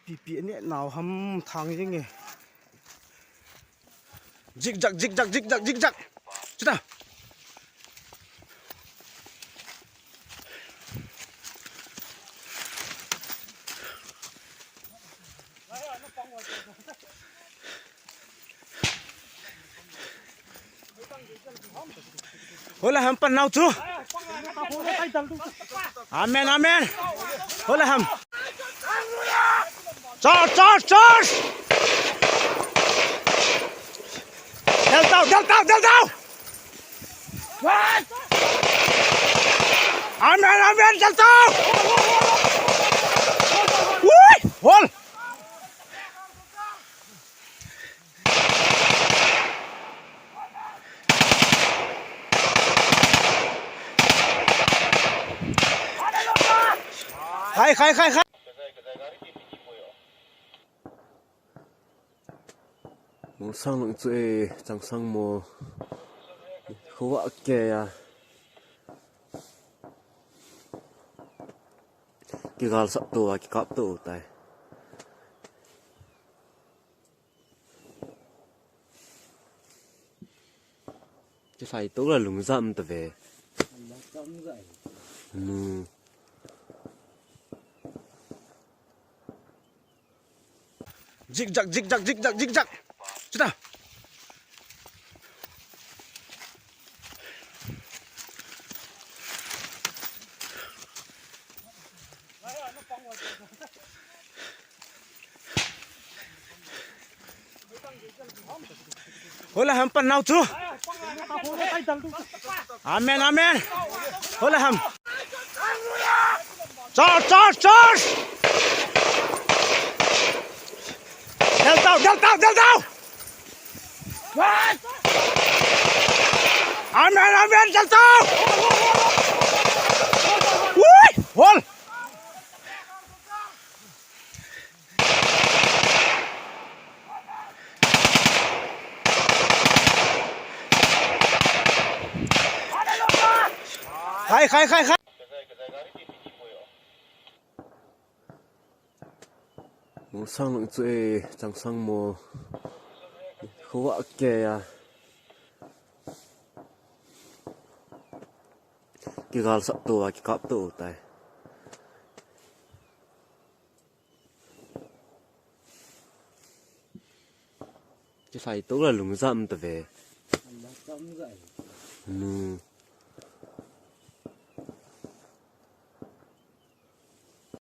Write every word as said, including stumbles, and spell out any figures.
ꯄꯤ ꯄꯤ ꯑꯅꯤ ꯅꯥꯎ ꯍꯝ ꯊꯥꯡ ꯌꯦꯡꯉꯦ꯫ ꯖꯤꯛ ꯖꯛ, ꯖꯤꯛ ꯖꯛ, ꯖꯤꯛ ꯖꯛ, ꯖꯤꯛ ꯖꯛ꯫ ꯁꯤꯗ꯫ Hola ham pan nau chu. Amen, amen. Hola ham. Charge, charge, charge. Del tau, del tau, del tau. Amen, amen, del tau. Ui, hol. Khai, khai, khai, khai. Mosang lang chu e, Changsang mo. Khuwa ke ya. Kigal sap to, kikap to tai. Chi sai to la lung zam ta ve. Nu. Zigzag, zigzag, zigzag, zigzag. Chita. Hola ham pan nau chu. Amen, amen. Hola ham. Charge, charge, charge. Del tau, del tau, del tau. Amen, amen, del tau. Ui, hol. Khai, khai, khai, khai. Sang lang chu e, Changsang Mall. Khuwa ke ya. Ki gal sap to, ki kap to tai. Ki sai to la lung zam ta ve. Nu.